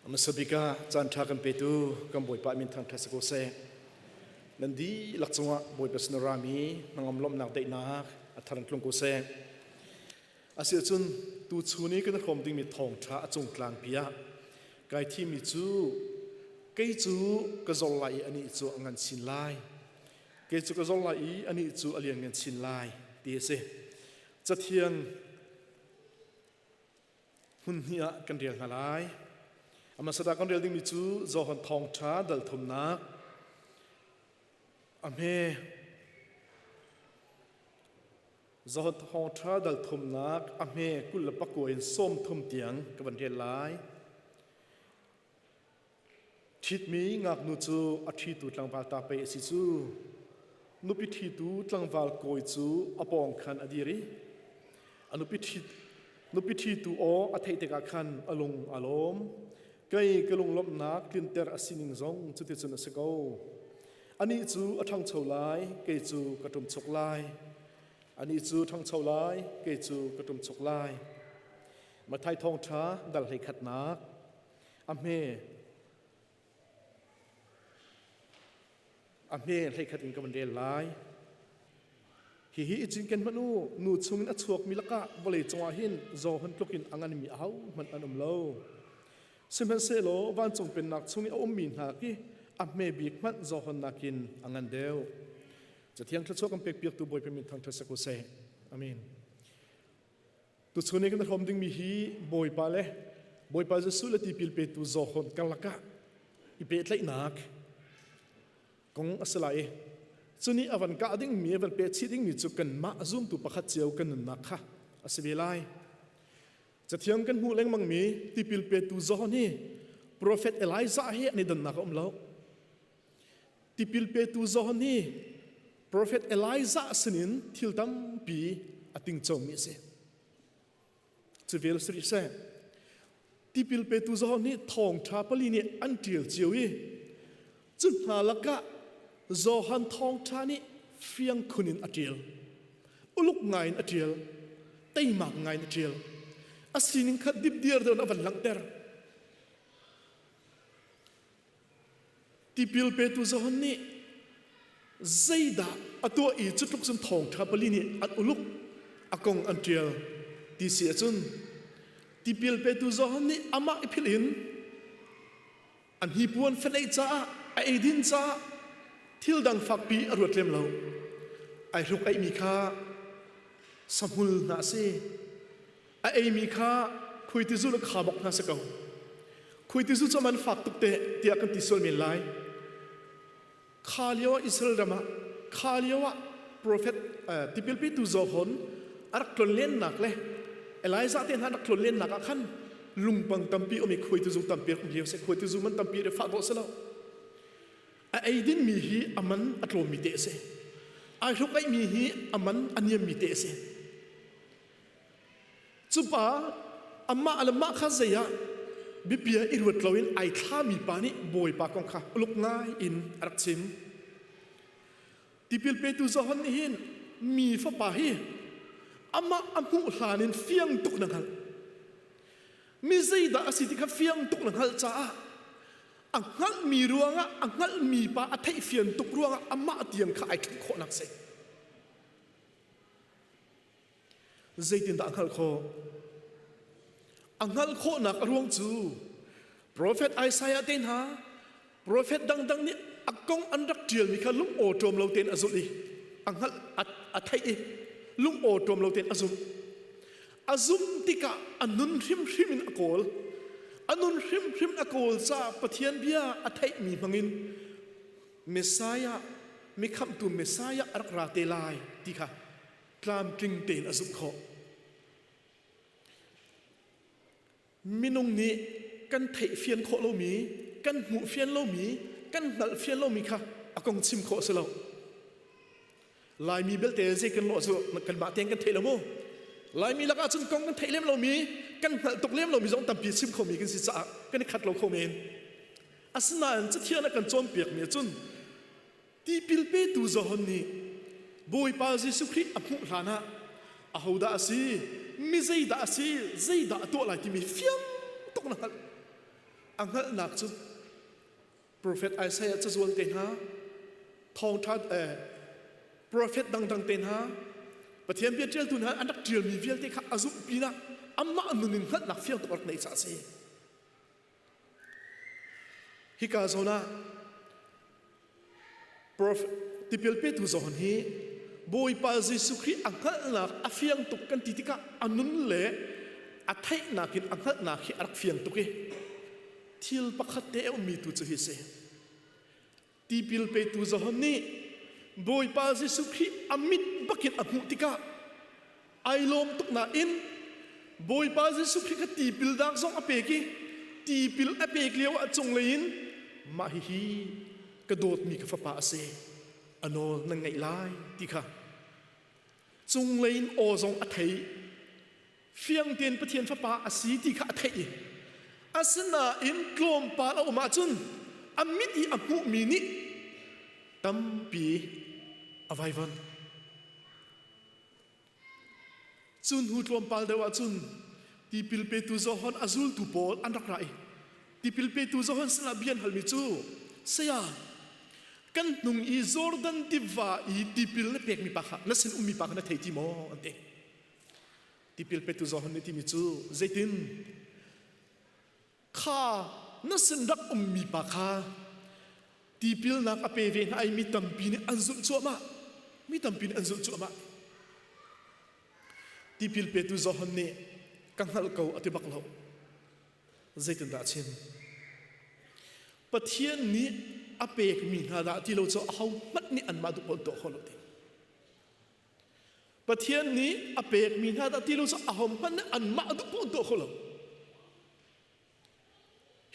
Hmasa bik ah caan ṭha kan petu kan Bawipa min thangṭhat si ko seh. Nan dihlak cungah Bawipa sin a rami hnangam lawmhnak daihnak a thar in tlung ko seh. Asiahcun tuchun i kan i hrawm dingmi thawngṭha a cung tlangpi ah kai thimmi cu kei cu ka zor lai i anih cu a ngan chin lai. Kei cu ka zor lai i anih cu a lianngan chin lai ti a si. Cathiang hmun hnih ah kan rel hna lai. A hmasa kan rel dingmi cu Johan Thawngṭha dal thumnak a hme Johan Thawngṭha dal thumnak a hme 29 in 30 tiang ka van rel lai. Ṭhitmi ngaknu cu a ṭhitu tlangval ta pei a si cu. Nupi ṭhitu tlangval kawi cu a pawng khan a dir i a nupi ṭhit nupi ṭhitu aw a theih tikah khan a lung a lawm. Kei ka lunglawmhnak tlinter a sining zong cuticun a si ko. Anih cu a ṭhangcho lai, kei cu ka ṭumchuk lai. Anih cu ṭhangcho lai, kei cu ka ṭumchuk lai. Matthai Thawngṭha dal 11 A hme a hme 11 in ka van rel lai. Hihi i cinken hmanh u, nu chungin a chuakmi lakah vawlei cungah hin Johan tluk in a nganmi ahohmanh an um lo. Sihmanhsehlaw vancung pennak chung i a ummi hna khi a hme bik hmanh Johan nakin a ngan deuh. Cathiang thluachuah kan pekpiaktu Bawipa min thangṭhat si ko seh. Amen. Tuchun i kan hrawm dingmi hi Bawipa le Bawipa Jesuh le tipil petu Johan karlak ah i pehtlaihnak kong a si lai i cunih a van kah dingmi a van pehchih dingmi cu kanmah zumtu pakhat cio kan nunnak kha a si ve lai. Cathiang kan hmuh lengmangmi tipil petu Johan hi Prophet Elijah he an i donnak a um lo. Tipil petu Johan hi Prophet Elijah sinin thil tampi a tingcomi a si. Cu vel si rih seh. Tipil petu Johan nih thawngṭha pali nih an ṭial cio i cu hna lakah Johan thawngṭha nih fiang khun in a ṭial. Uluk ngai in a ṭial. Teimak ngai in a ṭial. A sining kha dipdiar deuh in a van langhter. Tipil petu Johan nih zeidah a tuah i cu tluk cun thawngṭha pali nih an uluk a kong an ṭial ti si ahcun tipil petu Johan nih amah i philh in a hnipuan feneih caah a eidin caah thil dang fakpi a ruat lem lo. Ai hruk aihmi kha sahmul hna a si. A eimi kha khuaitizu le khabok hna si ko. Khuaitizu cu man fak tuk te tiah kan ti sual men lai. Kha lio ah Israel ram ah kha lio ah prophet tipil petu Johan a rak tlonlennak le Elijah te hna rak tlonlennak ah khan lungpang tampi um i khuaitizu tampi rak um lio si khuaitizu man tampi re fah dawh si lo. A ei dingmi hi a man a tlawmmi te a si. Ai hruk aihmi hi a man a niammi te a si. Cu pa amah le mah kha zei ah biapia i ruat loin ai thlami pa nih Bawipa kong kha uluk ngai in a rak chim. Tipil petu Johan nih hin mi fapa hi amah a hmuh hlan in fiang tuk na hngalh. Mi zeidah a si ti kha fiang tuk na hngalh caah a hngalhmi ruangah a hngalhmi pa a theihfian tuk ruangah amah tiang kha ai ṭhumh khawhnak si. Zeitindah a hngalh khawh? A hngalh khawhnak a ruang cu Profet Isaiah te hna, profet dangdang nih a kong an rak ṭialmi kha lung awṭawm lo tein a zulh i a hngalh a theih i lung awṭawm lo tein a zumh. A zumh tikah a nun hrimhrim in a kawl. A nun hrimhrim a kawl caah Pathian bia a theihmi hmangin Messiah, mi khamhtu Messiah a rak ra te lai ti kha tlamtling tein a zumh khawh. Minung nih kan theih fian khawh lomi, kan hmuh fian lomi, kan hngalh fian lomi kha a kong chim khawh a si lo. Laimi belte zei kan lawh cu kanmah tein kan theih lo mu. Laimi lakah cun kong kan theih lem lomi, kan hngalh tuk lem lomi zong tampi chim khomi kan si caah kan i khat lo kho men. Asinain Cathiang a kan cawnpiakmi ahcun tipil petu Johan nih Bawipa Jesuh Khrih a hmuh hlanah ahodah a si, mi zeidah a si, zeidah a tuah lai timi fiang tuk na hngalh. A hngalhnak cu Profet Isaiah cazual te hna, thawngṭha eh, profet dangdang te hna, Pathian bia ṭialtu hna an rak ṭialmi vialte kha a zumh pinah amah nun in hngalhnak fiang tuk a rak neih caah a si. Hika zawn ah tipil petu zawn hi Bawipa Jesuh Khrih a hngalhnak a fiang tuk kan ti tikah a nun le a theihnak in a hngalhnak hi a rak fiang tuk i thil pakhat te a ummi tu cu hi si. Tipil petu Johan nih Bawipa Jesuh Khrih a mit bakin a hmuh tikah ai lawm tuk nain Bawipa Jesuh Khrih kha tipil dak zong a pek i tipil a pek lio ah cunglei in mah hihi ka dawtmi ka fapa a si a nawl nan ngaih lai ti kha cunglei in aw zong a thei fiang tein Pathian fapa a si ti kha a theih i asinain tlawmpal a um ahcun a mit i a hmuhmi nih tampi a vaivan. Cu hnu tlawmpal deuh ahcun tipil petu Johan a zultu pawl an rak ra i tipil petu Johan sinah bia an halmi cu saya kan hnung i Jordan tiva i tipil na pekmi pa kha na sin ummi pa kha na thei ti maw an ti. Tipil petu Johan nih timi cu zeitin Kha na sin rak ummi pa kha tipilnak a pe ve hna i mi tampi nih an zulh cuahmah. Mi tampi nih an zulh cuahmah. Tipil petu Johan nih ka hngalh ko a ti bak lo. Zeitindah a chim? Pathian nih a pekmi hna dah ti lo cu ahohmanh nih anmah duh paoh tuah kho lo ti. Pathian nih a pekmi hna dah ti lo cu ahohmanh nih anmah duh paoh tuah kho lo.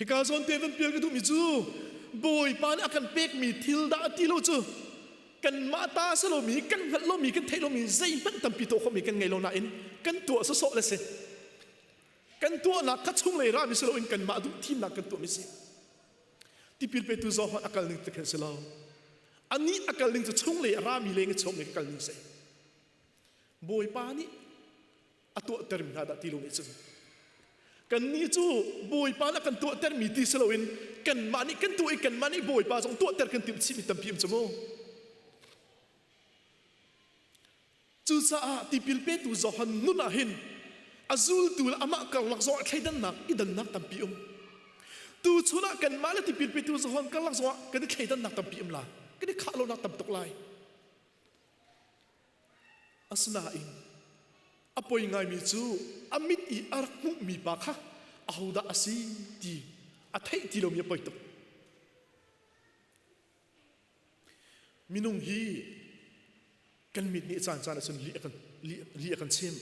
Hika zawn te van pial ka duhmi cu Bawipa nih a kan pekmi thil dah ti lo cu kanmah ta si lomi kan hngalh lomi kan theih lomi zeihmanh tampi tuah khawhmi kan ngei lo nain kan tuah sawsawh le si. Kan tuahnak kha chunglei rami si loin kanmah duh thimnak kan tuahmi si. Tipil petu Johan a kal ning ti khan si lo. Anih a kal ning cu chunglei a rami leng i chungmi ka kal ning si. Bawipa nih a tuahtermi hna dah ti lo nih cun kannih cu Bawipa nih a kan tuahtermi ti si loin kanmah nih kan tuah i kanmah nih Bawipa zong tuahter kan timh chihmi tampi um cu mu. Cucaah tipil petu Johan nun ah hin a zultu le amah karlak zong ah thleidannak i dannak tampi um. Tuchun ah kanmah le tipil petu Johan karlak zong ah kan i thleidannak tampi um lai. Kan i khah lonak tam tuk lai. Asinain a poi ngaimi cu a mit i a rak hmuhmi pa kha ahodah a si ti a theih ti lomi a poi tuk. Minung hi kan mit nih caan caan ahcun lih a kan, lih a kan chim.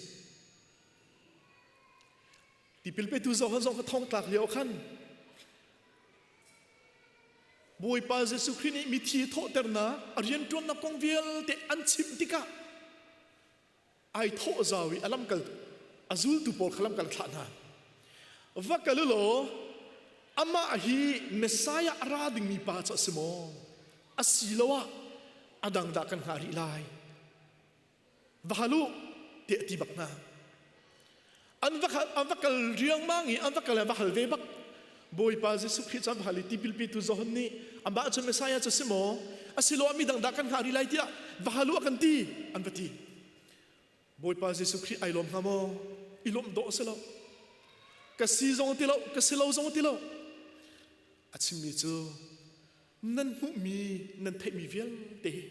Tipil petu Johan zong kha thongtlak lio khan Bawipa Jesuh Khrih nih mithi thawhternak a rianṭuannak kong vialte an chimh tikah ai thawh zau i a lamkal a zultu pawl kha lamkal thlah hna. Va kal u law amah hi Messiah a ra dingmi pa cu a si maw? Asiloah a dang dah kan hngah rih lai? Va hal u tiah a ti bak hna. An va, an va kal riangmang i an va kal va hal ve bak. Bawipa Jesuh Khrih cu an va hal i tipil petu Johan nih amah cu Messiah cu si maw? Asiloah midang dah kan hngah rih lai tiah va hal u a kan ti an va ti. Bawipa Jesuh Khrih ai lawm hnga maw? I lawmh dawh a si lo. Ka si zong ti lo, ka si lo zong ti lo. A chimmi cu nan hmuhmi, nan theihmi vialte hi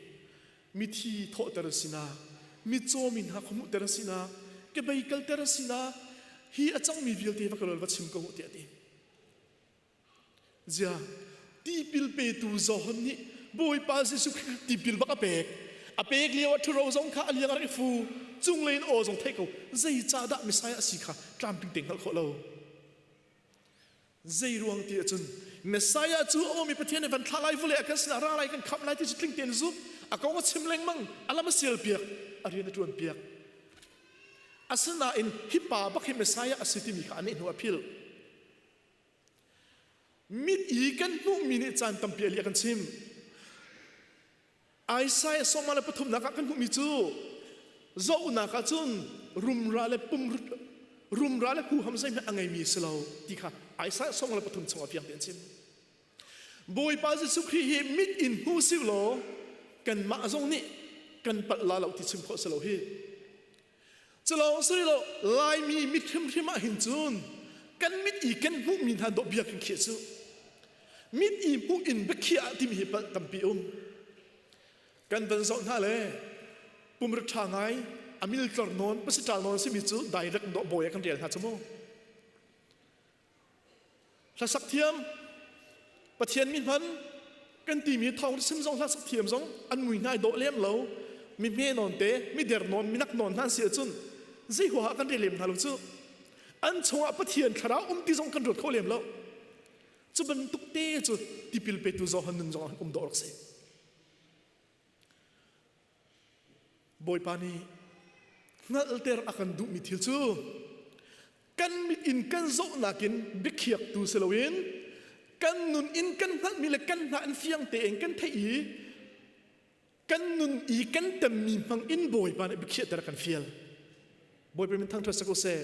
mithi thawhter an sinak, mitcaw mi hna khuahmuhter an sinak, kebei kalter an sinak, hi a cangmi vialte va kal va chim ko tiah a ti. Zia tipil petu Johan nih Bawipa Jesuh Khrih tipil bak a pek. A pek lio ah ṭhuro zong kha a liang a rak i fu. Cunglei in aw zong theih ko. Zeicahdah Messiah a si kha tlamtling te hngalh khawh lo. Zei ruang ti ahcun Messiah cu a awmi Pathian nih van thlah lai vawlei ah kan sinah ra lai kan khamh lai ti cu tling tein zumh a kong a chim lengmang a lam a sial piak a rian a ṭuan piak asinain hi pa bak hi Messiah a si timi kha a neh hnu a philh mit i kan hmuhmi nih caan tampi a li a kan chim Isaiah sawma le pathumnak ah kan hmuhmi cu zohnak ah cun rumra le pum rumra le huham zeihmanh a ngeimi si lo ti kha. Isaiah 23 chungah fiang tein chim. Bawipa Jesuh Khrih hi mit in hmu si law kanmah zong nih kan palh la lo ti chim khawh si lo hi. Culawng si lo Laimi mit hrimhrim ah hin cun kan mit i kan hmuhmi hna dawh bia kan khiah cu. Mit i hmuh in biakhiah timi hi palh tampi um. Kan van zoh hna le pumri ṭha ngai a miltlor nawn pasiṭal nawn simi cu direct dawh bawi ah kan rel hna cu mu. Hlasak thiam Pathian mi hman kan timi thawng sim zong hlasak thiam zong an mui hnai dawh lem lo mi hme nawn te mi der nawn mi nak nawn hna si ahcun zei huaha kan rel lem hna lo cu an chungah Pathian thlarau um ti zong kan ruat kho lem lo cu bantuk te cu tipil petu Johan nun zong um dawh rak si Bawipa nih hngalhter a kan duhmi thil cu kan mit in kan zohnak in biakhiaktu si loin kan nun in kan hngalhmi le kan hna in fiang tein kan theih i kan nun i kan temmi hmang in Bawipa nih biakhiahter a kan fial. Bawipa min thangṭhat si ko seh.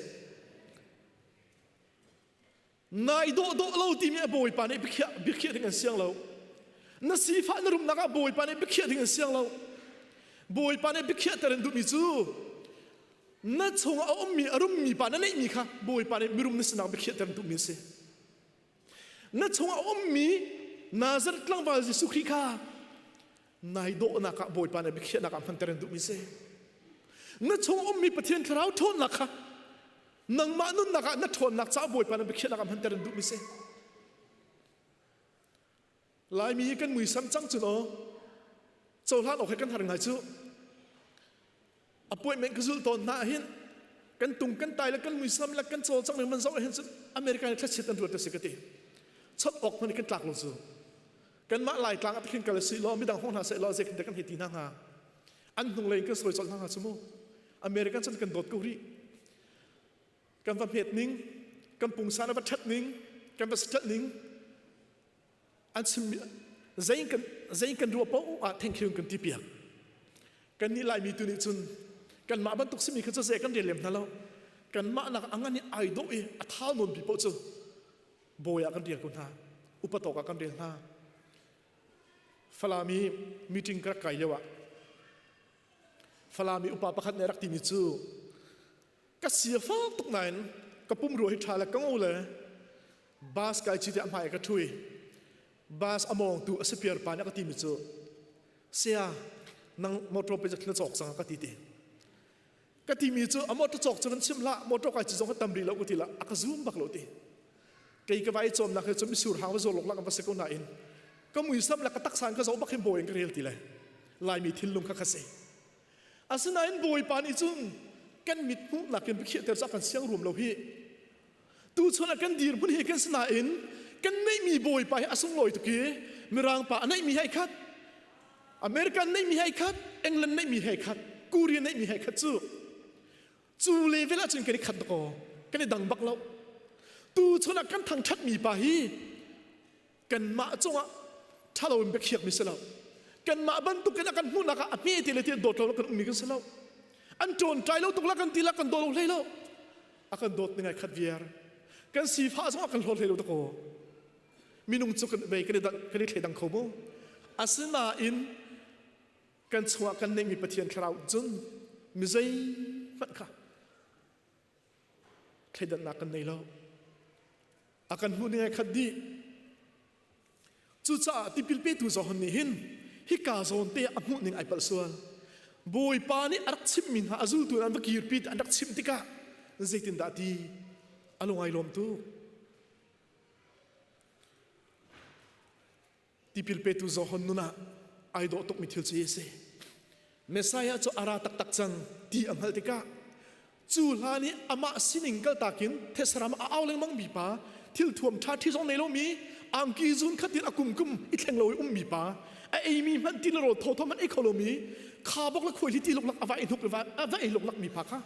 Nai dawh dawh lo timi a bawipa nih biakhiah biakhiah ding an siang lo. Na sifah na rumnak ah bawipa nih biakhiah ding an siang lo. Bawipa nih biakhiahter an duhmi cu na chungah a ummi a rummi pa na neihmi kha bawipa nih mirum na sinak biakhiahter an duhmi a si. Na chungah a ummi Nazareth tlangval Jesuh Khrih kha nai dawhnak ah bawipa nih biakhiahnak ah hmanter an duhmi a si. Na chung ummi Pathian thlarau ṭhawnnak kha Nangmah nunnak ah na ṭhawnnak caah Bawipa na biakhiahnak ah hmanter in duhmi si. Laimi hi kan muisam cang cun aw cohlan awk he kan har ngai cu. Appointment ka zulh tawn hna ahhin kan tung kan tai le kan muisam le kan cawlcang ning man zoh ahhin cun America nih thlachiat an ruat a si ka ti. Chawt awk hmanh kan tlak lo cu. Kanmah Laitlang ah khin kal si law midang hong hna seh law zei kan hei ti hna hnga. An hnunglei in kan sawi colh hna hnga cu mu. American cun kan dawt ko rih. Kan va hmet ning, kan pungsan a va ṭhat ning, kan va settle ning, an chimmi zei kan zei kan ruah paoh ah thank you kan ti piak. Kan nih Laimi tu nih cun kanmah bantuk simi kha cu zei kan rel lem hna lo. Kanmah nak a ngan i ai dawh i a thau nawn pi paoh cu bawi ah kan rel ko hna, upa tawk ah kan rel hna. Falam i meeting ka rak kai lio ah Falam i upa pakhat nih a rak timi cu ka sia fak tuk nain ka pumrua hi ṭha le ka ngo le bus kai ci tiah hmai ka ṭhui bus a mawngtu a sipiar pa nih a ka timi cu saya nang motor pe na cawk cang ka ti ti ka timi cu a motor cawk cu van chim hlah motor kai ci zong ka tam rih lo ka ti la a ka zum bak lo ti kei ka vai cawmnak he cu misur hang va zaw lok lak va si ko nain ka muisam le ka taksa in ka zoh bak hin bawi in ka rel ti le laimi thinlung kha kha si asinain bawipa nih cun kan mit hmuhnak in biakhiahter cu a kan siang rum lo hi tuchun ah kan dirhmun hi kan si nain kan neihmi bawipa hi a sunglawi tuk i mirang pa a neihmi hei khat American neihmi hei khat England neihmi hei khat Korea neihmi hei khat cu Cu level ahcun kan i khat dakaw kan i dang bak lo. Tuchun ah kan thangṭhatmi pa hi kanmah cungah ṭhalo in biakhiakmi si lo. Kanmah bantukin a kan hmuhnak ah a hme te le te dawt lo kan ummi kan si lo. An ṭawnṭai lo tuk la kan ti la kan daw lo hlei lo. A kan dawt ning ai khat viar. Kan sifah zongah kan hlawt hlei lo dakaw. Minung cu kan vei kan i dang kan i thleidang kho mu. Asinain kan chungah kan neihmi Pathian thlarau cun mi zeihmanh kha thleidannak kan nei lo. A kan hmuh ning ai khat dih. Cucaah tipil petu Johan nih hin hika zawn te a hmuh ning ai palh sual. Bawipa nih a rak chimhmi hna a zultu an va kirpi an rak chimh tikah zeitindah ti a lung ai lawm tuk. Tipil petu Johan nun ah ai dawh tukmi thil cu hi a si. Messiah cu a ra taktak cang ti a hngalh tikah cu hlan i amah sining kaltak in thesram a au lengmang mi pa thil thuam ṭha ṭhi zong nei lomi angki zun khat in a kumkum i thleng lo i ummi pa a eimi hmanh ti le rawl thawthaw hmanh ei kho lomi kha bok le khuai hi ti luklak a va ei hnuk a va ei luklak mi pa kha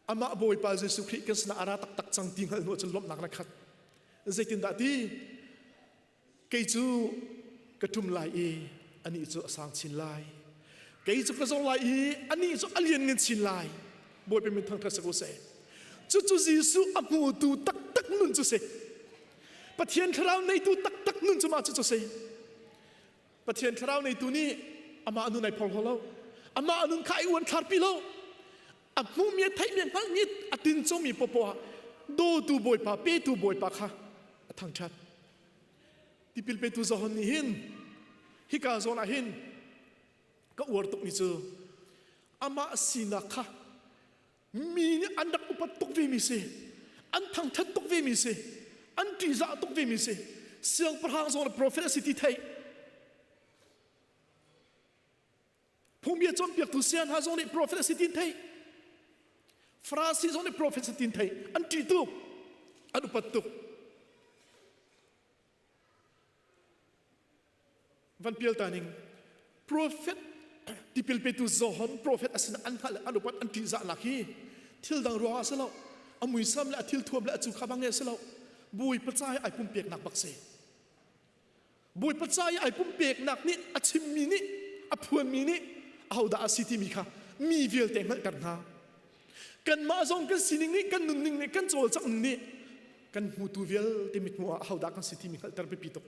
Amah Bawipa Jesuh Khrih kan sinah a ra taktak cang ti hngalh hnu ahcun lawmhnak na khat. Zeitindah ti? Kei cu ka ṭum lai i anih cu a sang chin lai. Kei cu ka zor lai i anih cu a lianngan chin lai. Bawipa min thangṭhat si ko seh. Cucu Jesuh a hmutu taktak nun cu si. Pathian thlarau neitu taktak nun cu mah cu cu si. Pathian thlarau neitu nih amah nun ai phorhlaw lo. Amah nun kha ai uanthlarpi lo. A hmuhmi, a theihmi, a hngalhmi, a tincomi popoh ah dawtu Bawipa, petu Bawipa kha a thangṭhat. Tipil petu Johan nih hin hika zawn ah hin ka uar tukmi cu amah sinak kha mi nih an rak upat tuk vemi si, an thangṭhat tuk vemi si, an ṭihzah tuk vemi si, siangpahrang zong le profet a si ti theih. Phungbia cawnpiaktu saya hna zong nih profet a si ti theih. Farasi zong nih profet a si ti theih. An ṭih tuk, an upat tuk. Van pial ta ning profet tipil petu Johan profet a sin an hngalh an upat an ṭihzahnak hi thil dang ruangah a si lo a muisam le a thil thuam le a cu kha bang a si lo Bawipa ca i ai pumpeknak bak si Bawipa ca i ai pumpeknak nih a chimmi nih a phuanmi nih ahodah a si timi kha mi vialte hngalhter hna kanmah zong kan sining nih kan nunning nih kan cawlcangh nih kan hmutu vialte mithmuh ah ahodah kan si timi hngalhter biapi tuk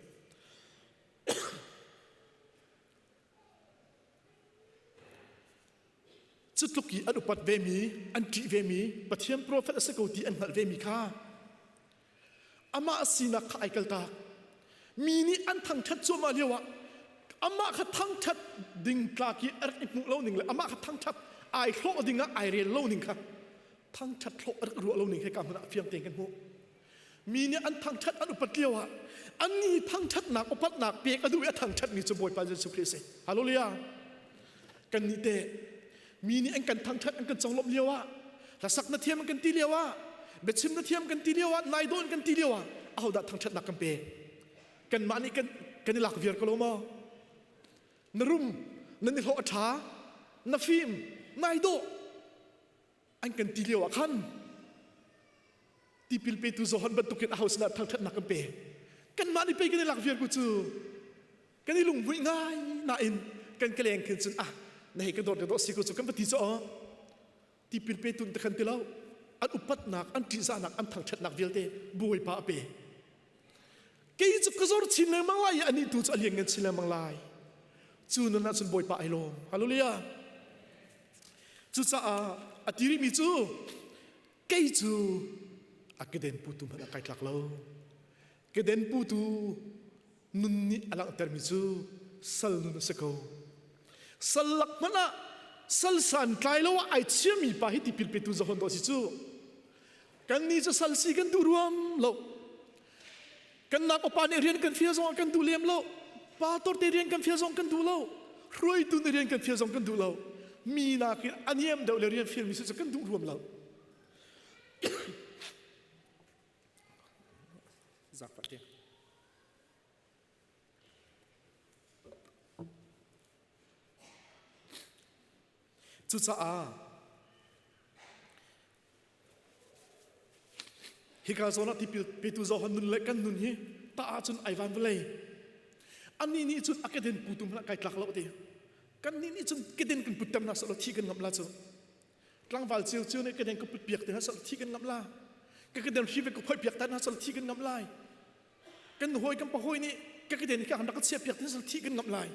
Cu tluk i an upat vemi, an ṭih vemi, Pathian profet a si ko ti an hngalh vemi kha amah sinak kha ai kaltak. Mi nih an thangṭhat cuahmah lioah amah kha thangṭhat ding tlak i a rak i hmuh lo ning le amah kha thangṭhat ai hlawh ding ah ai rel lo ning kha thangṭhat hlawh a rak ruah lo ning he ka hmun ah fiang tein kan hmuh. Mi nih an thangṭhat an upat lio ah annih thangṭhatnak upatnak pek a duh i a thangṭhatmi cu Bawipa Jesuh Khrih a si. Hallelujah. Kannih teh mi nih an kan thangṭhat an kan conglawmh lio ah hlasak na thiam an kan ti lio ah biachim na thiam kan ti lio ah nai dawh an kan ti lio ah ahodah thangṭhatnak kan pek? Kanmah nih kan kan i lak viar ko lo maw? Na rum, na nihlawh a ṭha, na fim, nai dawh an kan ti lio ah khan tipil petu Johan bantukin aho sinah thangṭhatnak kan pe kanmah nih pei kan i lak viar ku cu kan i lunghmuih ngai nain kan ka leng khin cun ah na hei ka dawt ka dawt si ko cu kan va ti cu aw tipil petu te khan ti lo an upatnak an ṭihzahnak an thangṭhatnak vialte Bawipa a pe kei cu ka zor chin lengmang lai i anih tu cu a lianngan chin lengmang lai cu nun ah cun Bawipa ai lawm hallelujah Cucaah a ti rihmi cu kei cu a keden putu hmanh a kai tlak lo. Keden putu nun nih a langhtermi cu sal nun a si ko. Sal lak hmanh ah sal santlai lo ah ai chiami pa hi tipil petu Johan dawh si cu. Kannih cu sal si kan duh ruam lo. Kan nak upa nih rian kan fial zong ah kan duh lem lo. Pastor te rian kan fial zong kan duh lo. Hruaitu nih rian kan fial zong kan duh lo. Mi nakin a niam deuh le rian fialmi si cu kan duh ruam lo. Zakfah te. Cucaah Hika zawn ah tipil petu Johan nun le kan nun hi ta ahcun ai van vawlei. Annih nih cun a keden putu hmanh kai tlak lo ti. Kannih nih cun keden kan put ter na salo thi kan ngamh la cu. Tlangval cio cio nih keden ka put piak te na salo thi kan ngamh la. Ka keden hri ve ka phoi piak ta na salo thi kan ngamh lai. Kan hawi kan pahawi nih ka keden ka rak ka chia piak te na salo thi kan ngamh lai.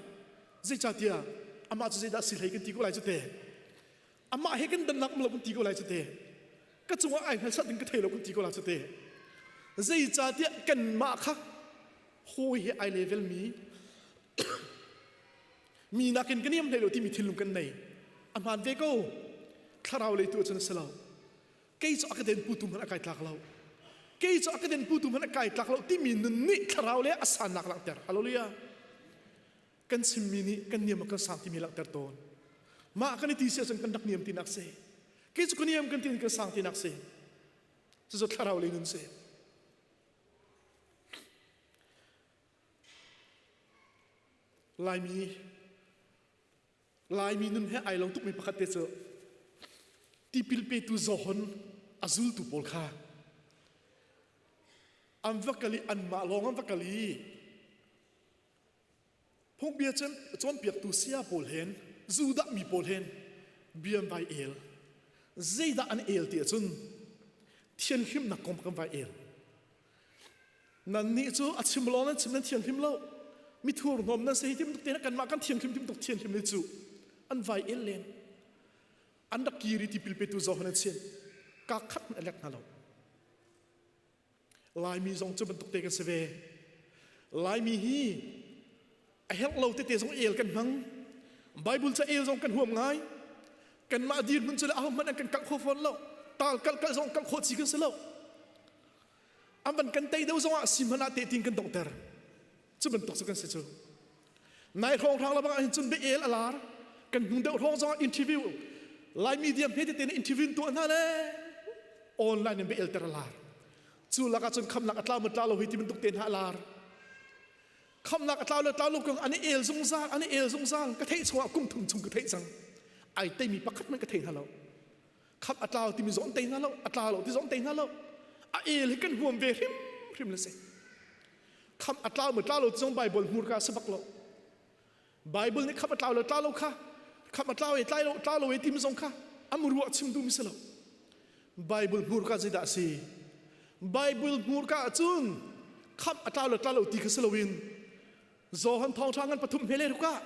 Zeicahtiah amah cu zeidah si hlei kan ti ko lai cu te. Amah he kan dannak um lo kan ti ko lai cu te. Ka cungah ai hngalsat ding ka thei lo kan ti ko lai cu te. Zeicahtiah kanmah kha hawi he ai level mi mi nakin kan niam hlei lo timi thinlung kan nei. A hmaan ve ko. Thlarau lei tu cun a si lo. Kei cu a ka den putu hmanh a kai tlak lo. Kei cu a ka den putu hmanh a kai tlak lo timi nun nih thlarau le a sannak langhter. Hallelujah. Kan chimmi nih kan niam kan sang timi langhter tawn. Mah kan i ti si ahcun kan rak niam tinak si. Kei cu ka niam kan ti kan sang tinak si. Cucu thlarau lei nun si. Laimi Laimi nun he ai lo tukmi pakhat te cu tipil petu Johan a zultu pawl kha an va kal i anmah lawng an va kal i Phungbia cawnpiaktu saya pawl hen, Judah mi pawl hen bia an vai el. Zeidah an el ti ahcun. Thianhlimnak kong kan vai el. Nannih cu a chim lawng nan chim nan thianghlim lo. Mi thurhnawm nan si hi tim tuk te kanmah kan thianghlim tim tuk thianghlim ni cu an vai el len. An rak kir i tipil petu Johan an sin. Ka khat a lek hna lo. Laimi zong cu bantuk te kan si ve. Laimi hi a herh lo tete zong el kan hmang. Bible ca el zong kan huam ngai. Kanmah dirhmun cu le ahohmanh an kan kalh kho fawn lo. Tal kalh kalh zong kalh khawh ci kan si lo. An van kan tei deuh zongah si hmanh ah tehtin kan donghter. Cu bantuk cu kan si cu. Nai hrawng hrang labang ah hin cun bia el a lar. Kan hnu deuh hrawng zongah interview Lai media hme tete nih interview tuah hna le online in bia el ter a lar. Cu lakah cun khamnak a tlau ma tlau lo hi ti bantuk te hna a lar. Khamnak a tlau le tlau lo kong an i el zungzal, an i el zungzal. Ka theih chungah kum thum chung ka theih cang. Ai teimi pakhat hmanh ka thei hna lo. Khamh a tlau timi zong an tei hna lo, a tla lo ti zong an tei hna lo. A el hi kan huam ve hrimhrim le si. Khamh a tlau maw tlau lo ti zong Bible hmurka a si bak lo. Bible nih khamh a tlau lo tlau lo kha khamh a tlau e tlai lo tlau lo e timi zong kha am ruah chim duhmi si lo. Bible hmurka zeidah a si? Bible hmurka ahcun khamh a tlau lo tlau lo ti kha si loin Johan thawngṭha ngan pathum hme le ruk ah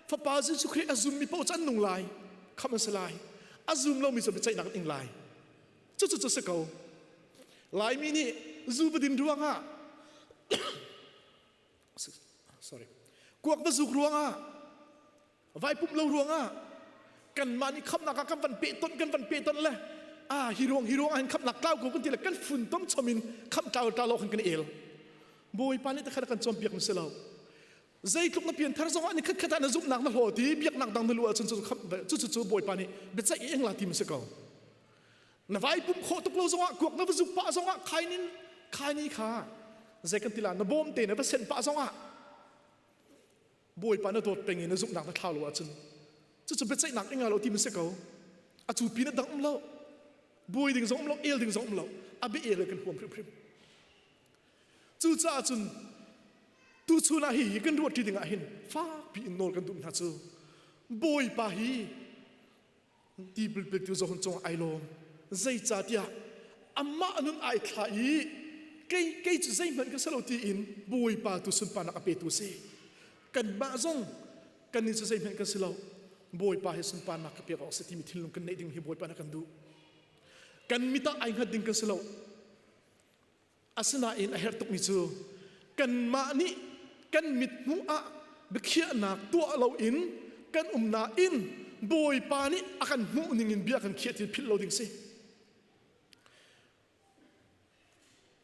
Fapa Jesuh Khrih a zummi paoh cu an nung lai, khamh an si lai. A zum lomi cu biaceihnak an ing lai. Cucu cu si ko. Laimi nih zu va din ruangah sorry kuak va zuk ruangah vai pumh lo ruangah kanmah nih khamnak ah kan van pehtonh kan van pehtonh le ah hi ruang hi ruang ah hin khamnak tlau ko kan ti le kan funtom chom in khamh tlau tlau lo khan kan el Bawipa nih takhat a kan cawnpiak mi si lo zeitluk na pianthar zongah ni khat khat ah na zumhnak na hlaw ti biaknak dang na lu ahcun cu cu cu Bawipa nih biaceih ing la ti mi si ko na vai pum khawh tuk lo zongah kuak na va zuk pah zongah khainin khaini kha zei kan ti la na bawm te na va sen pah zongah Bawipa na dawt peng i na zumhnak na thlau lo ahcun cucu biaceihnak ing lo ti mi si ko a cu pin a dang um lo buai ding zong um lo el ding zong um lo a bia el kan huam hrimhrim cucaah cun tuchun ah hi kan ruat ṭi ding ah hin fakpi in nawl kan duh hna cu Bawipa hi tipil petu Johan cung ai lawm zeicahtiah amah nun ai thla i kei kei cu zeihmanh ka si lo tiin Bawipa tu sunparnak a petu si kanmah zong kannih cu zeihmanh kan si lo Bawipa hi sunparnak ka pek awk si timi thinlung kan neih ding hi Bawipa na kan duh kan mit ah ai hngat ding kan si lo Asinain a herh tukmi cu kanmah nih kan mithmuh ah biakhiahnak tuah loin kan um nain Bawipa nih a kan hmuh ningin bia kan khiah ti philh lo ding si.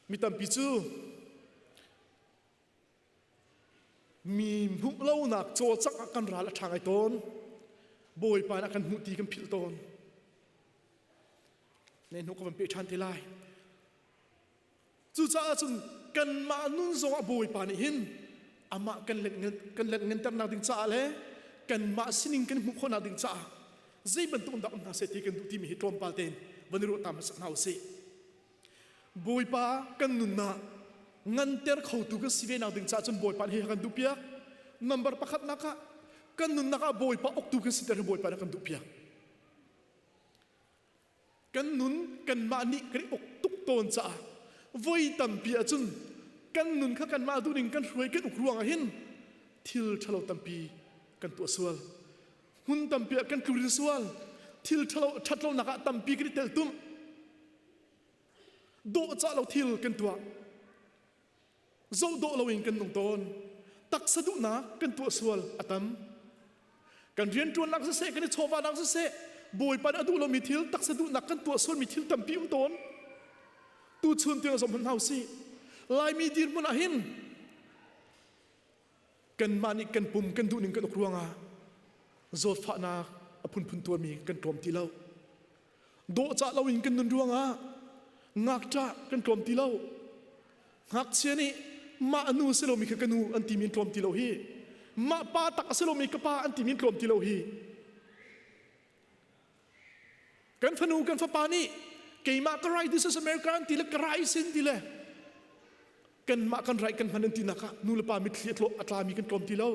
Mi tampi cu Mi hmuh lonak cawlcangh ah kan ral a ṭha ngai tawn. Bawipa nih a kan hmuh ti kan philh tawn. Ne hnu ka van pe ṭhan te lai. Cucaah cun kanmah nun zongah Bawipa nih hin amah kan let kan let nganternak ding caah le kanmah sining kan hmuh khawhnak ding caah zei bantuk dah um hna seh ti kan duh timi hi tlawmpal tein van i ruah ta hmasa hna usih. Bawipa kan nunnak nganter khotu kan si ve nak ding caah cun Bawipa nih kan duhpiak. Number pakhatnak ah kan nunnak ah Bawipa uktu kan siter hi Bawipa nih kan duhpiak. Kan nun kanmah nih kan i uk tuk tawn caah voi tampi ahcun kan nun kha kanmah duhning kan hruai kan uk ruangah hin thil ṭhalo tampi kan tuah sual. Hmun tampi ah kan tlurin sual. Thil ṭhalo ṭhatlonak ah tampi kan i teltum. Dawhcah lo thil kan tuah. Zoh dawh loin kan nung tawn. Taksa duhnak kan tuah sual a tam. Kan rianṭuannak siseh, kan i chawvahnak siseh, Bawipa nih a duh lomi thil, taksa duhnak kan tuah sualmi thil tampi um tawn. Tuchun tiang zong hmanh hna usih. Laimi dirhmun ah hin Kanmah nih kan pum kan duhning kan uk ruangah zawtfahnak a phunphun tuarmi kan tlawm ti lo. Dawhcah loin kan nun ruangah ngakṭah kan tlawm ti lo. Ngakchia nih mah nu a si lomi kha ka nu an timi an tlawm ti lo hi. Mah pa tak a si lomi ka pa an timi an tlawm ti lo hi. Kan fanu kan fapa nih keimah ka rai this is America an ti le ka rai sin ti le kanmah kan rai kan hman an ti nak ah nu le pa mitthli a tlami kan tlawm ti lo.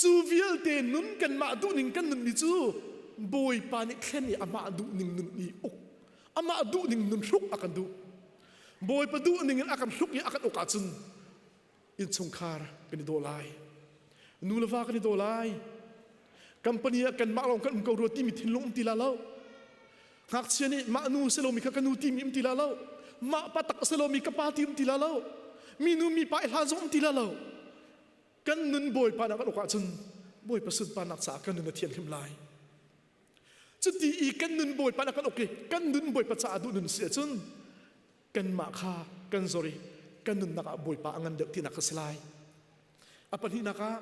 Cu vialte nun kanmah duhning kan nunmi cu Bawipa nih thlen i amah duhning nun i uk. Amah duh ning nun hruk a kan duh. Bawipa duh ning in a kan hruk i a kan uk ahcun innchungkhar kan i daw lai. Nu le va kan i daw lai. Company ah kanmah lawng kan um ko rua timi thinlung um ti la lo. Ngakchia nih mah nu si lomi kha ka nu timi um ti la lo. Mah pa tak si lomi ka pa ti um ti la lo. Mi nu mi pa i hlan zong um ti la lo. Kan nun Bawipa nak kan uk ahcun Bawipa sunparnak caah kan nun a thianghlim lai. Cuti i kan nun Bawipa nak kan uk i kan nun Bawipa caah duh nun si ahcun kanmah kha kan zor i kan nunnak ah Bawipa a ngan deuh tinak a si lai. A pahnihnak ah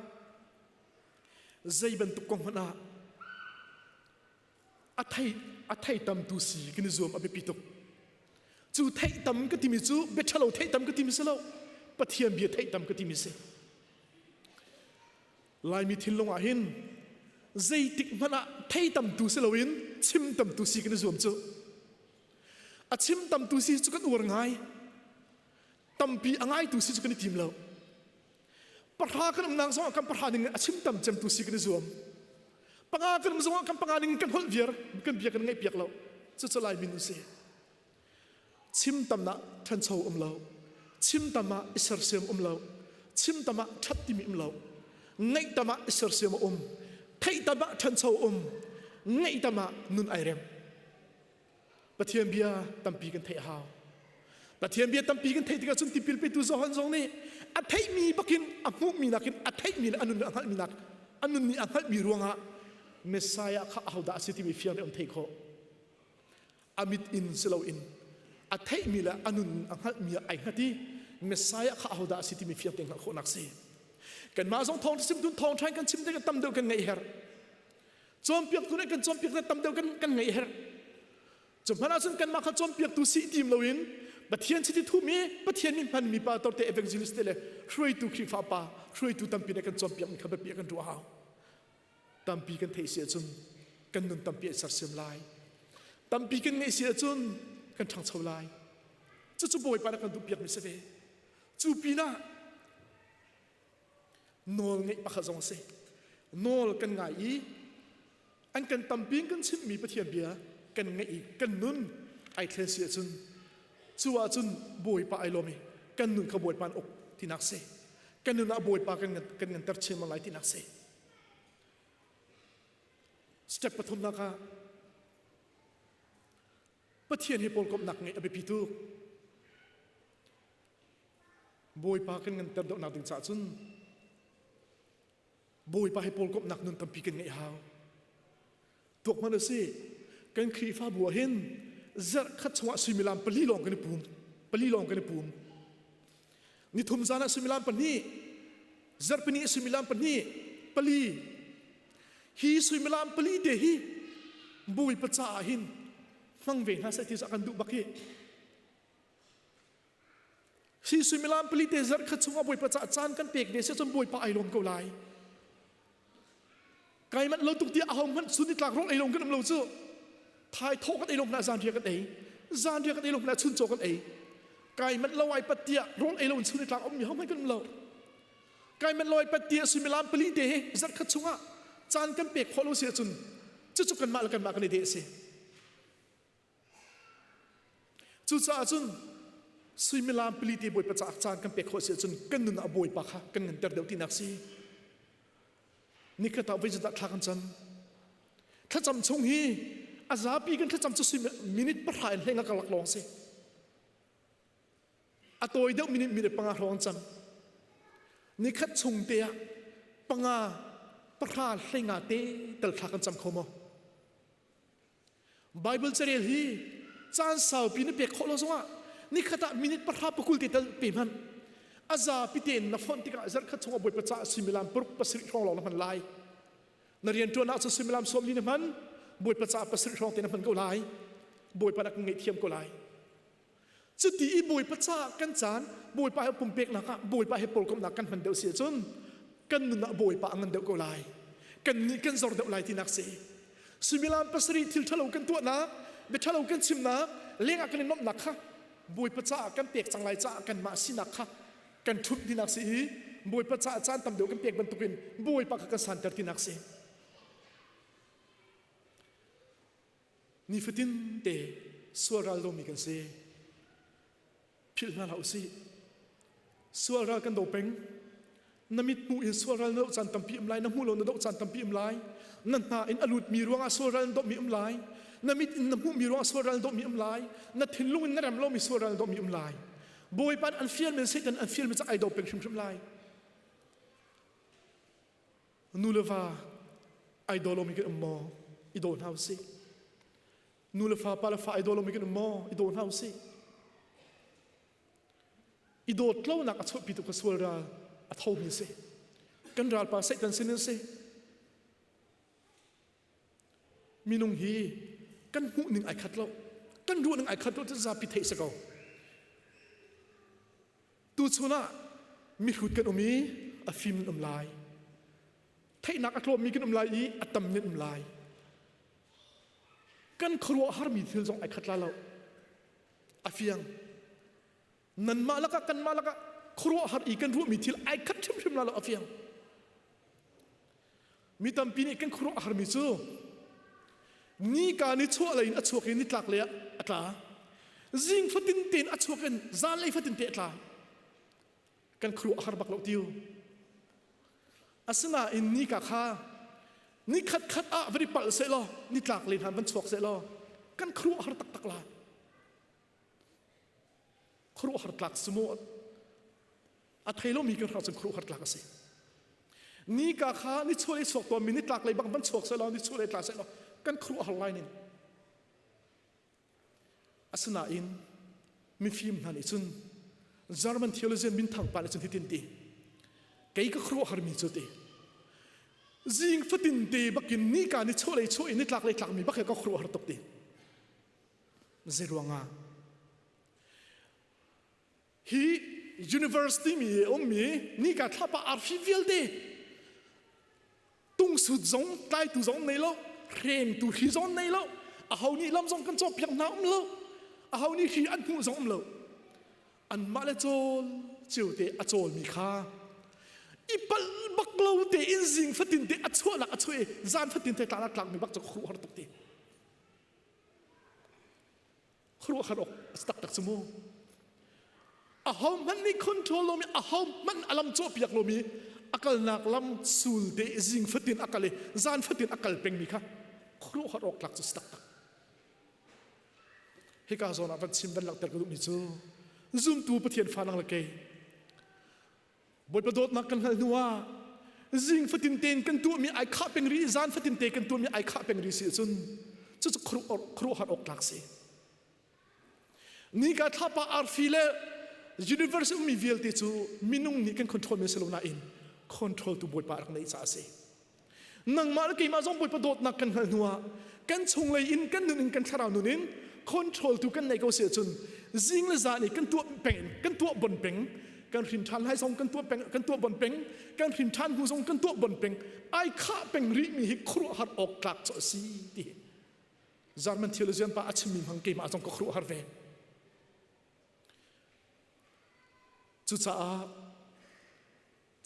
zei bantuk kong hmanh ah a thei a thei tamtu si kan i zuam a biapi tuk. Cu theih tam ka timi cu bia ṭhalo theih tam ka timi si lo. Pathian bia theih tam ka timi si. Laimi thinlung ah hin zeitik hmanh ah thei tamtu si loin chim tamtu si kan i zuam cu. A chim tamtu si cu kan uar ngai. Tampi a ngaitu si cu kan i tim lo. Pahra kan umnak zongah kan pahra ning a chim tam cemtu si kan i zuam. Panga kan um zongah kan panga ning kan holh viar kan bia kan ngaih piak lo. Cucu Laimi nun si. Chim tam ah ṭhancho um lo. Chim tam ah i sersiam um lo. Chim tam ah ṭhat timi um lo. Ngaih tam ah i sersiam a um. Theih tam ah ṭhancho um. Ngaih tam ah nun ai rem. Pathian bia tampi kan theih a hau. Pathian bia tampi kan theih tikah cun tipil petu Johan zong nih a theihmi bakin a hmuhmi nakin a theihmi le a nun a hngalhmi nak a nun nih a hngalhmi ruangah Messiah kha ahodah a si timi fiang nih an theih khawh. A mit in si loin a theihmi le a nun a hngalhmi ah ai hngat i Messiah kha ahodah a si timi fiang tein hngalh khawhnak si. Kanmah zong thawngṭha chimtu thawngṭha in kan chim tikah tam deuh kan ngaih herh. Cawnpiaktu nih kan cawnpiak na tam deuh kan, kan ngeih herh. Cu hmanh ahcun kanmah kha cawnpiaktu si tim loin Pathian chiti thumi Pathian nih hmanmi pa torte evangelist te le hruaitu Khrihfa pa hruaitu tampi nih kan cawnpiakmi kha biapi kan ruah hau. Tampi kan theih si ahcun kan nun tampi an sersiam lai. Tampi kan ngeih si ahcun kan ṭhangcho lai. Cucu Bawipa nih kan duhpiakmi si ve. Cu pinah Nawl ngeih pakhat zong a si. Nawl kan ngai i an kan tampi in kan chimhmi Pathian bia kan ngaih i kan nun ai thlen si ahcun cu ahcun Bawipa ai lawm i kan nun kha Bawipa an uk tinak si. Kan nun ah Bawipa kan kan nganter chin lai tinak si. Step pathumnak ah Pathian he pawlkomhnak ngeih a biapi tuk. Bawipa kan nganter deuhnak ding caah cun Bawipa he pawlkomhnak nun tampi kan ngeih hau. Tuak hmanh a si. Kan Khrihfabu ah hin zarh khat chungah suimilam pali lawng kan i pum. Pali lawng kan i pum. Nithum zan ah suimilam pahnih, zarhpini suimilam pahnih, pali. Hi suimilam pali te hi Bawipa caah hin hmang ve hna seh ti cu a kan duh bak hi. Si suimilam pali te zarh khat chungah Bawipa caah caan kan pek ve si cun Bawipa ai lawm ko lai. Kai manh lo tuk tiah aho hmanh sun i tlak rawl ei lo kan um lo cu. Thai thaw kan ei lo hna zan riak kan ei. Zan riak kan ei lo hna chun chaw kan ei. Kai manh lo ai pat tiah rawl ei lo in chun i tlak um mi ho hmanh kan um lo. Kai manh lo ai pat tiah suimilam pali te hi zarh khat chungah caan kan pek khawh lo si ahcun cucu kanmah le kanmah kan i deh a si. Cucaah cun suimilam pali te Bawipa caah caan kan pek khawh si ahcun kan nun ah Bawipa kha kan nganter deuh tinak si. Nikhat ah voi zeizat thla kan cam. Thlacam chung hi a zapi kan thlacam cu minute pahra in hleng a ka lak lawng si. A tawi deuh minute minute panga hrawng cam. Nikhat chung te ah panga pahra hlenga te tal thla kan cam kho maw? Bible carel hi caan saupi na pek khawh lo zongah nikhat ah minute pahra pakul te tal pe hmanh. A zapi tein na fonh tikah zarhkhat chungah Bawipa caah suimilam paruk pasarih hrawng lawng na hman lai. Na rianṭuan ah cun suimilam sawmli na hman, Bawipa caah pasarih hrawng te na hman ko lai. Bawipa na kan ngaihthiam ko lai. Cuti i Bawipa caah kan caan, Bawipa he pumpeknak ah, Bawipa he pawlkomhnak kan hman deuh si ahcun kan nun ah Bawipa a ngan deuh ko lai. Kan nih kan zor deuh lai tinak si. Suimilam pasarih thil ṭhalo kan tuahnak, bia ṭhalo kan chimnak, lengah kan i nuamhnak kha Bawipa caah kan pek cang lai caah kanmah sinak kha kan ṭhumh tinak si i Bawipa caah caan tam deuh kan pek bantukin Bawipa kha kan santer tinak si. Nifatin te. Sual ral domi kan si. Philh hna hlah usih. Sual ral kan do peng. Na mit hmuh in sual ral na doh caan tampi um lai, na hmuh lo na doh caan tampi um lai. Na hna in a lutmi ruangah sual ral na dohmi um lai. Na mit in na hmuhmi ruangah sual ral na dohmi um lai. Na thinlung in na rem lomi sual ral na dohmi um lai. Bawipa an fial men Satan an fial men cak ai do peng hrimhrim lai. Nu le va ai daw lomi kan um maw? I daw hna usih. Nu le fa, pa le fa ai daw lomi kan um maw? I daw hna usih. I dawt lonak a chuahpi tu ka sual ral a thomi si. Kan ralpa Satan sin in si. Minung hi kan hmuh ning ai khat lo. Kan ruah ning ai khat lo cu zapi theih si ko. Tuchun ah mihrut kan um i a fim nan um lai. Theihnak a tlawmmi kan um lai i a tam nan um lai. Kan khuaruahharmi thil zong ai khat la lo. A fiang. Nanmah lakah kanmah lakah khuaruahhar i kan ruahmi thil ai khat hrimhrim la lo a fiang. Mi tampi nih kan khuaruah a harmi cu nika ni chuah lei in a chuak i nitlak lei ah a tla. Zing fatin tein a chuak in zanlei fatin te a tla. Kan khuaruah a har bak lo tiu. Asinain nika kha ni khat khat ah van i palh seh law nitlak lei hna van chuak seh law kan khuaruah a har taktak lai. Khuaruahhar tlak si maw? A thei lomi kan hrang cun khuaruahhar tlak a si. Nika kha ni chuah i chuak tawnmi nitlak lei bang van chuak seh law ni chuah lei tla seh law kan khuaruahhar lai ning. Asinain mifim hna nih cun German theologian minthang pa nih cun hitin ti kei ka khuaruahharmi cu ti zing fatin te bakin nika ni chuah lei chuah i nitlak lei tlakmi bak he ka khuaruahhar tuk ti Zeiruangah? Hi university mi ummi nika thlapa arfi vialte tungsut zong tlaitu zong nei lo hrengtu hri zong nei lo aho nih lam zong kan cawpiak hna um lo aho nih hri an hmuh zong um lo anmah le cawl cio te a cawlmi kha i palh bak lo te in zing fatin te a chuahnak a chuah i zan fatin te tlak tlakmi bak cu khuh har tuk ti Khuaruahhar awk a si taktak cu mu. Aho hmanh nih control lomi, aho hmanh a lam cawhpiak lomi, a kalnak lam sul te zing fatin a kal i zan fatin a kal pengmi kha khuaruahhar awk tlak cu si taktak. Hika zawn ah van chim van langhter ka duhmi cu zumtu Pathian fa nang le kei Bawipa dawtnak kan hngalh hnu ah zing fatin tein kan tuahmi ai khah peng rih zan fatin te kan tuahmi ai khah peng rih si ahcun cucu khuaruahhar awk tlak si. Nika thlapa arfi le universe ummi vialte cu minung nih kan control men si lo nain control tu Bawipa rak neih caah a si. Nangmah le keimah zong Bawipa dawtnak kan hngalh hnuah kan chunglei in kan nun in kan thlarau nun in control tu kan nei ko si ahcun zing le zan i kan tuah peng in kan tuah bon peng kan hrin ṭhan lai zong kan tuah peng kan tuah bon peng kan hrin ṭhan hnu zong kan tuah bon peng ai khah peng rih mi hi khuaruahhar awk tlak cu a si ti German theologian pa a chimmi hmang keimah zong ka khuaruahhar ve cucaah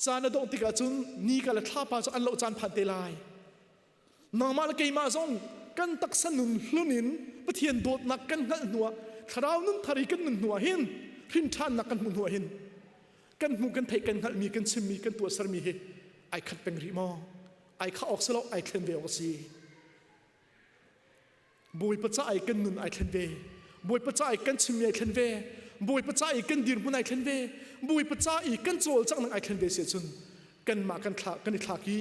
Caan a dongh tikah cun nika le thlapa cu an loh caan phan te lai. Nangmah le keimah zong kan taksa nun hlun in Pathian dawtnak kan hngalh hnuah thlarau nun thar i kan nun hnuah hin hrin ṭhannak kan hmuh hnuah hin kan hmuh kan theih kan hngalhmi kan chimmi kan tuahsermi hi ai khat peng rih maw? Ai khah awk si lo ai thlen ve awk a si. Bawipa ca i kan nun ai thlen ve. Bawipa ca i kan chimmi ai thlen ve. Bawipa ca i kan dirhmun ai thlen ve. Bawipa ca i kan cawlcanghnak ai thlen ve si ahcun kanmah kan thla kan i thlak i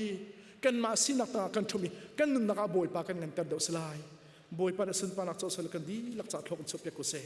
kanmah sinak tangah kan ṭhum i kan nunnak ah Bawipa kan nganter deuh si lai. Bawipa na sunparnak cawsal kan dihlak ca thlok in chuahpiak ko seh.